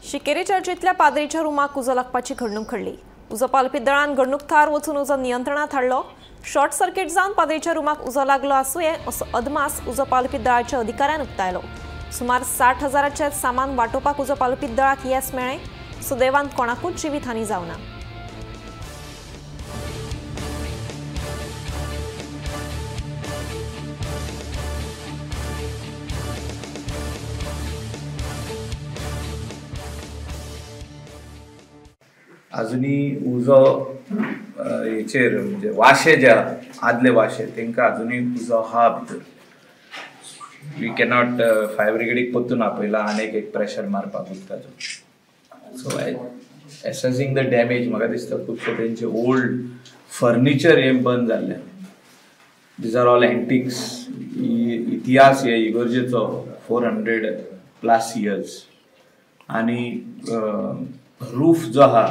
शिकेरी चर्चींतल्या पाद्रीच्या रुमाक उजो लागपाची घडणूक घडली. उजो पालपी दळान घडणूक थळार वचून उजो नियंत्रणात हाडलो. शॉर्ट सर्किट जावन पाद्रीच्या रुमाक उजो लागलो आसुये असो अदमास उजो पालपी दळाच्या अधिकाऱ्यान उक्तायलो. सुमार 60,000 सामान वांटोवपाक उजो पालपी दळाक येस मेळ्ळें. सुदैवान कोणाकूच जिवीत हानी जावना. अजूनही उजो हेचेर म्हणजे वाशे जे आदले वाशे तांकां अजूनही उजो आहा भितर. We cannot fire ब्रिगेडीक परतून आपयला आनी एक प्रेशर मारपाक उदकाचो. सो एसेसिंग the damage म्हाका दिसता खुबशे तेंचे ओल्ड फर्निचर हें बंद जाल्लें. These are all antiques. इतिहास हे इगर्जेचो 400+ इयर्स. आनी रूफ जो आहा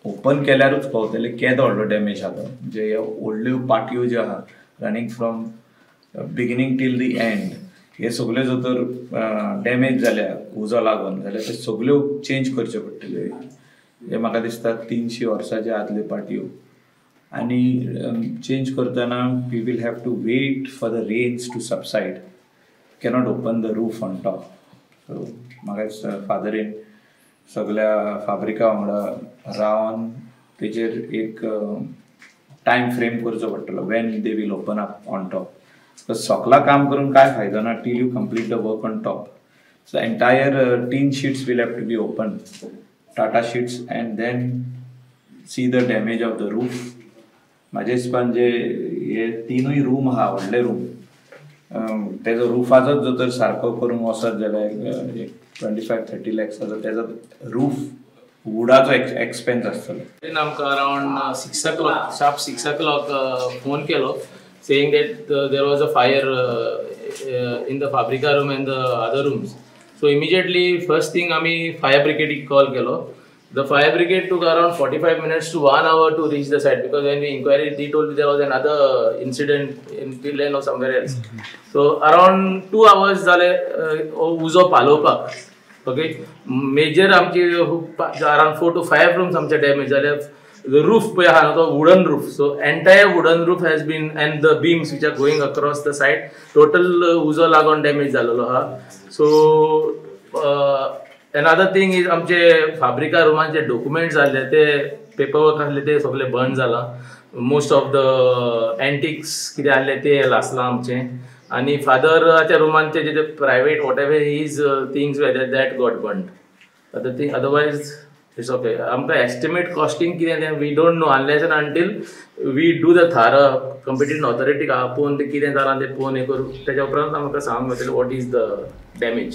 ओपन केल्यारूच पावतले केदो व्हडलो डॅमेज आहा तो. म्हणजे ह्यो व्हडल्यो पाटयो ज्यो आहा running from beginning till the end हे सगल्यो जर तर डॅमेज जाल्या उजो लागून जाल्यार ते सगल्यो चेंज करच्यो पडटल्यो. हे म्हाका दिसता 300 वर्सांचे आदल्यो पाटयो आनी चेंज करतना we will have to wait for the rains to subside. Cannot open the roof on top. So म्हाका दिसता फादरीन सगळ्या फाब्रिका वांगडा रावन तेजेर एक टायम फ्रेम करचो पडटलो when they will open up on top. सकला काम करून काय फायदो ना till you complete the work on top. So entire tin sheets will have to be open, Tata sheets, and then see the damage of the roof. म्हाज्या हिसपान जे हे तिनूय रूम आहा व्हडले रूम तेजो रुफाचोच जर तर सारको करूंक वचत जाल्यार एक 25-30 लॅक्साचो तेजो रूफ वुडाचो एक्सपेन्स आसतलो. आमकां around 6 o'clock sharp 6 o'clock phone केलो saying that there was a fire in the Fabrica room and the other rooms. So immediately first thing आमी फायर ब्रिगेडीक कॉल केलो. The fire brigade took around 45 minutes to 1 hour to reach the site because when we inquired, they told me there was another incident in Finland or somewhere else. So around 2 hours जाले उजो पालोवपाक. Okay, major आमची around 4 to 5 rooms आमचे damage जाले. The roof पळय आहा तो wooden roof. So entire wooden roof has been and the beams which are going across the site total उजो लागून डॅमेज जालेलो आहा. सो अनदर थिंग is आमचे फाब्रिका रुमाचे डॉक्युमेंट्स आहले ते पेपरवर्क आहले ते सगळे बर्न जाला. मोस्ट ऑफ the antiques कितें आहले ते लासलां आमचें. आनी फादराच्या रुमांचे जे private whatever his things were that got burned. Other thing otherwise it's okay. आमकां एस्टिमेट कॉस्टिंग कितें तें we don't know unless and until we do the thorough competent ऑथॉरिटीक आपोवन तें कितें जालां तें पळोवन हें करून तेज्या उपरांत आमकां सांगूंक मेळटलें what is the damage.